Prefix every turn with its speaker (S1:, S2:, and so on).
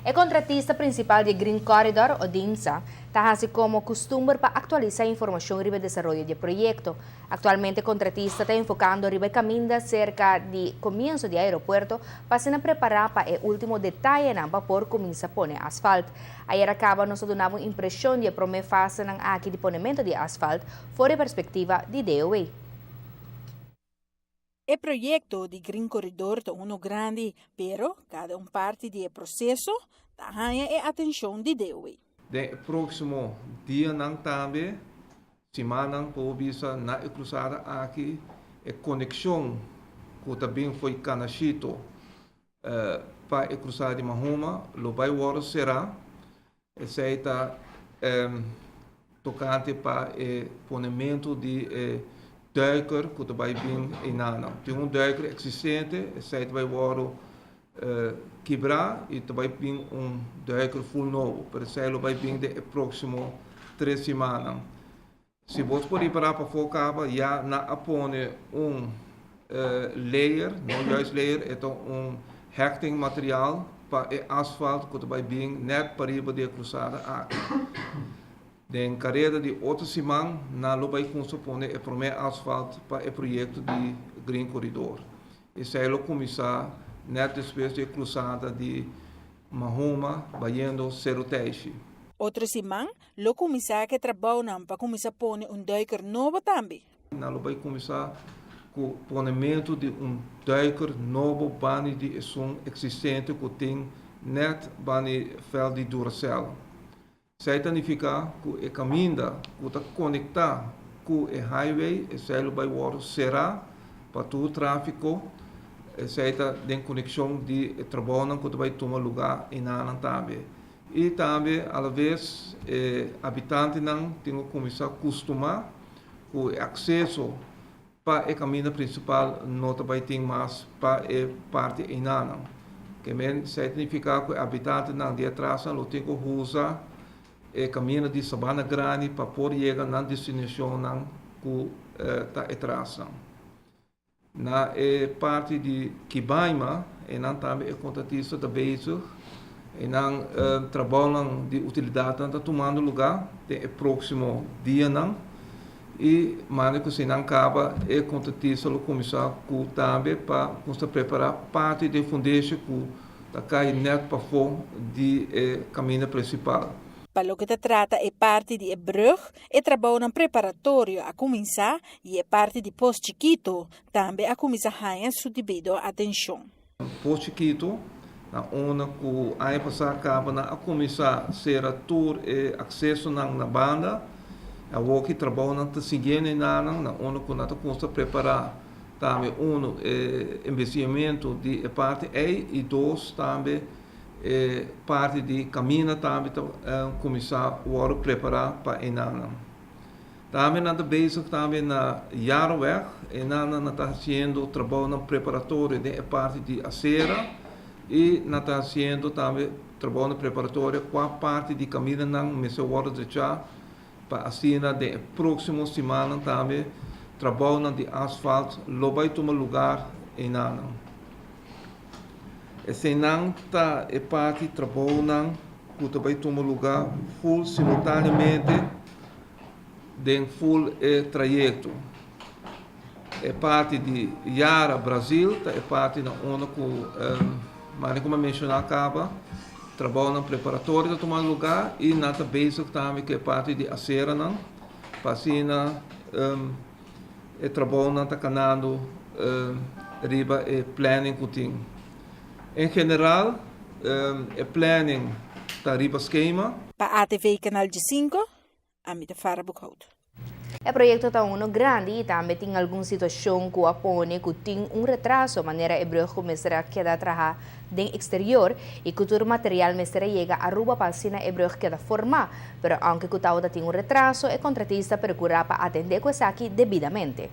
S1: E kontratista prinsipal di Green Corridor, Odinsa, ta hasi komo kustumber pa aktualisá informashon riba desaroyo di proyekto. Aktualmente e kontratista ta enfokando riba kaminda serka di komienso di aeropuerto pa asina prepará pa e último detayenan pa por kuminsá pone asfalt. Ayera kaba nos a duna un impreshon di e promé fasenan aki di ponementu di asfalt for di perspektiva di DOW.
S2: E proyekto di Green Corridor ta uno grandi, pero kada un parti di e proseso ta haña e atenshon di DOW.
S3: Den próksimo dianan tambe, simannan por bisa na e krusada aki, e konekshon ku ta bin for di Canashito pa e krusada di Mahuma, lo bai wòrdu será. Esei ta tokante pa e ponementu di e duiker ku ta bai bin einan. Tin un duiker eksistente, esei ta bai wòrdu kibrá i ta bai bin un duiker full nobo. Pero esei lo bai bin den e próksimo 3 simannan. Si bo por ripará pafó kaba, ya nan a pone un layer, no juist layer, e un hechting materiaal pa e asfalt ku ta bai bin net pariba di e krusada aki. Den kareda di otro siman, nan lo bai kuminsá pone e promé asfalt pa e proyekto di Green Corridor. Esei lo kuminsá net despues di e krusada di Mahuma, bayendo Seru Teishi.
S2: Otro siman, lo kuminsá ku e trabounan pa kuminsá pone un duiker nobo tambe.
S3: Nan lo bai kuminsá ku ponementu di un duiker nobo banda di esun eksistente ku tin net banda di veld di Duracell. Esei ta nifiká ku e kaminda ku ta konektá ku e highway, esei lo bai wòrdu será pa tur tráfiko, esei ta den konekshon di trabounan ku ta bai tuma lugá einan tambe. I tambe, a la bes, habitantenan tin ku kuminsá kustumá ku e akseso pa e kaminda prinsipal no ta bai tin mas pa e parti einan. Ke men esei ta nifiká ku e habitantenan di atras lo tin ku usa e kaminda di Sabana Grandi pa por yega na destinashonnan ku ta atras. Na e parti di Kibaima, einan tambe e kontratista ta bezig, einan trabounan di utilidat ta tumando lugá den e próksimo dianan i manera ku si nan kaba, e kontratista lo kuminsá ku tambe pa kuminsá prepará parti di fundeshi ku ta kai net pafó di e kaminda prinsipal.
S2: Pa loke ta trata e parti di brug, e trabounan preparatorio a kuminsá i e parti di Pos Chiquito tambe a kuminsá haña su debido atenshon.
S3: Pos Chiquito, na unda ku aña pasá kaba nan a kuminsá sera tur e aksesonan na banda, awor ku trabounan ta siguiendo einan, na unda ku nan ta kuminsá prepará tambe uno e embeyesimentu di e parti ei i dos tambe e parti di kaminda tambe ta kuminsá wòrdu prepará pa einan. Tambe nan ta bezig tambe na Jaarweg, einan nan ta hasiendo trabounan preparatorio den e parti di asera i nan ta hasiendo tambe trabounan preparatorio kua parti di kamindanan mester wòrdu drechá pa asina den e próksimo simannan tambe trabounan di asfalt lo bai tuma lugá einan. Eseinan ta e parti trabounan ku ta bai tuma lugá full simultáneamente den full e trayekto. E parti di Yara, Brasil, ta e parti na unda ku manera ku mi a menshoná kaba, trabounan preparatorio ta tuma lugá i nan ta bezig tambe ku e parti di aseranan pa asina e trabounan ta kanando riba e planning ku tin. En general, e planning ta riba skema.
S2: Pa ATV Canal 5, ami ta Farah Boekhout.
S1: E proyekto ta uno grandi i tambe tin algun situashon ku a pone ku tin un retraso, manera e brug ku mester a keda traha den eksterior i ku tur material mester a yega Aruba pa asina e brug keda formá. Pero aunke ku tabata tin un retraso, e kontratista a perkurá pa atendé ku esaki debidamente.